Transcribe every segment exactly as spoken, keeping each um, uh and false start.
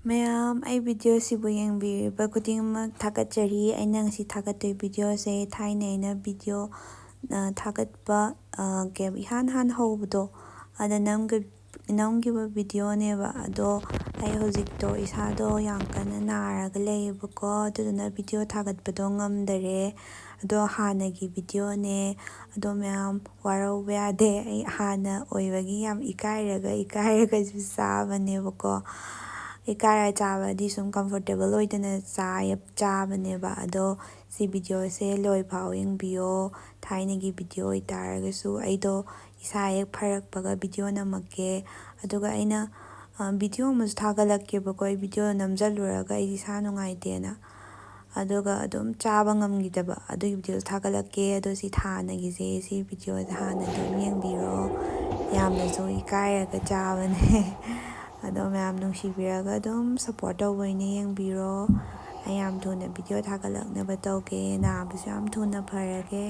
ꯃꯌꯥꯝ, ꯑꯩ ꯚꯤꯗꯤꯑꯣꯁꯤꯕꯨ ꯌꯦꯡꯕꯤꯔꯤꯕ ꯈꯨꯗꯤꯡꯃꯛ ꯊꯥꯒꯠꯆꯔꯤ꯫ ꯑꯩꯅ ꯉꯁꯤ ꯊꯥꯒꯠꯇꯣꯏ ꯚꯤꯗꯤꯑꯣꯁꯦ ꯊꯥꯏꯅ ꯑꯩꯅ ꯚꯤꯗꯤꯑꯣ, ꯑ, ꯊꯥꯒꯠꯄ, ꯑ, ꯀꯩ-, ꯏꯍꯥꯟ ꯍꯥꯟ ꯍꯧꯕꯗꯣ, ꯑꯗ ꯅꯝꯒ-, ꯅꯝꯈꯤꯕ ꯚꯤꯗꯤꯑꯣꯅꯦꯕ꯫ ꯑꯗꯣ ꯑꯩ ꯍꯧꯖꯤꯛꯇꯣ ꯏꯁꯥꯗꯣ ꯌꯥꯝ ꯀꯟꯅ ꯅꯥꯔꯒ ꯂꯩꯌꯦꯕꯀꯣ, ꯑꯗꯨꯗꯨꯅ ꯚꯤꯗꯤꯑꯣ ꯊꯥꯒꯠꯄꯗꯣ ꯉꯝꯗꯔꯦ꯫ ꯑꯗꯣ ꯍꯥꯟꯅꯒꯤ ꯚꯤꯗꯤꯑꯣꯅꯦ꯫ ꯑꯗꯣ ꯃꯌꯥꯝ, ꯋꯥꯔꯧꯕ ꯌꯥꯗꯦ꯫ ꯑꯩ ꯍꯥꯟꯅ ꯑꯣꯏꯕꯒꯤ ꯌꯥꯝ ꯏꯀꯥꯏꯔꯒ, ꯏꯀꯥꯏꯔꯒꯁꯨ ꯆꯥꯕꯅꯦꯕꯀꯣ꯫ ꯏꯀꯥꯏꯔ ꯆꯥꯕꯗꯤ ꯁꯨꯝ comfortable ꯑꯣꯏꯗꯅ ꯆꯥ-, ꯆꯥꯕꯅꯦꯕ꯫ ꯑꯗꯣ ꯁꯤ ꯚꯤꯗꯤꯑꯣꯁꯦ ꯂꯣꯏꯐꯥꯎ ꯌꯦꯡꯕꯤꯌꯣ꯫ ꯊꯥꯏꯅꯒꯤ ꯚꯤꯗꯤꯑꯣ ꯑꯣꯏꯇꯥꯔꯒꯁꯨ ꯑꯩꯗꯣ ꯏꯁꯥ ꯍꯦꯛ ꯐꯔꯛꯄꯒ ꯚꯤꯗꯤꯑꯣ ꯅꯝꯃꯛꯀꯦ꯫ ꯑꯗꯨꯒ ꯑꯩꯅ, ꯑ, ꯚꯤꯗꯤꯑꯣ ꯑꯃꯁꯨ ꯊꯥꯒꯠꯂꯛꯀꯦꯕꯀꯣ꯫ ꯑꯩ ꯚꯤꯗꯤꯑꯣ ꯅꯝꯖꯜꯂꯨꯔꯒ ꯑꯩ ꯏꯁꯥ ꯅꯨꯡꯉꯥꯏꯇꯦꯅ꯫ ꯑꯗꯨꯒ ꯑꯗꯨꯝ ꯆꯥꯕ ꯉꯝꯈꯤꯗꯕ ꯑꯗꯨꯒꯤ ꯚꯤꯗꯤꯑꯣ ꯊꯥꯒꯠꯂꯛꯀꯦ꯫ ꯑꯗꯣ ꯁꯤ ꯊꯥꯅꯒꯤꯁꯦ, ꯁꯤ ꯚꯤꯗꯤꯑꯣꯁꯦ ꯍꯥꯟꯅ ꯑꯗꯨꯝ ꯌꯦꯡꯕꯤꯔꯣ꯫ ꯌꯥꯝꯅꯁꯨ ꯏꯀꯥꯏꯔꯒ ꯆꯥꯕꯅꯦ꯫ ꯑꯗꯣ ꯃꯌꯥꯝ ꯅꯨꯡꯁꯤꯕꯤꯔꯒ ꯑꯗꯨꯝ support ꯇꯧꯕ ꯑꯣꯏꯅ ꯌꯦꯡꯕꯤꯔꯣ꯫ ꯑꯩ ꯌꯥꯝ ꯊꯨꯅ ꯚꯤꯗꯤꯑꯣ ꯊꯥꯒꯠꯂꯛꯅꯕ ꯇꯧꯒꯦ꯫ ꯅꯥꯕꯁꯨ ꯌꯥꯝ ꯊꯨꯅ ꯐꯔꯒꯦ꯫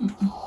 ꯎꯝ ꯎꯝ꯫